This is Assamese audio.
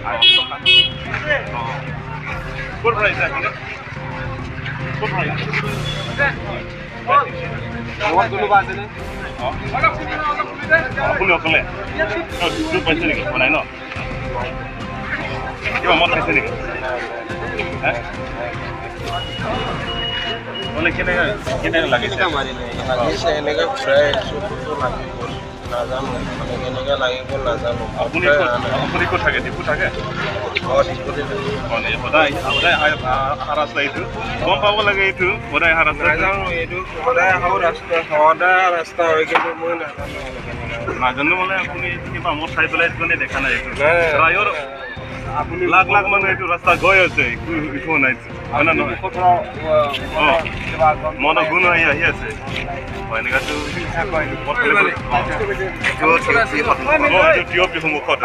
অঁ, ক'ৰ পৰা আহিছে আপুনি? ক'ৰ পৰা আহিছে? লগত কোনোবা আছেনে? অঁ, আপুনি অকলে দুখ পাইছে নেকি? হোৱা নাই ন? কিবা মদ খাইছে নেকি? হে, মানে কেনেকৈ কেনেকৈ লাগিছে? মাৰিলে লাগিছে, এনেকৈ ঘূৰাই চকুটো লাগি গ'ল। নাজানো, মানে কেনেকৈ লাগি গ'ল নাজানো। আপুনি ক'ত থাকে? ডিপু থাকে? অঁ, ডিপুতে থাকোঁ। মানে সদায় সদায় অহা ৰাস্তা এইটো, গম পাব লাগে, এইটো সদায় অহা ৰাস্তা। নাজানো, এইটো সদায় আহোঁ ৰাস্তা, সদায় ৰাস্তা হয়, কিন্তু মই নাজানো মানে কেনেকৈ। নাজানো মানে আপুনি কিবা মদ খাই পেলাই, সেইটো কাৰণে দেখা নাই এইটো। নাই। ৰাইজৰ আপুনি লাখ লাখ মানুহ এইটো ৰাস্তা গৈ আছে, একো একো নাই, হয় না নহয়? অঁ, মদৰ গুণ আহি আহি আছে। হয়, এনেকুৱাতো মদ খালে। অঁ, এইটো টিঅপি সন্মুখত।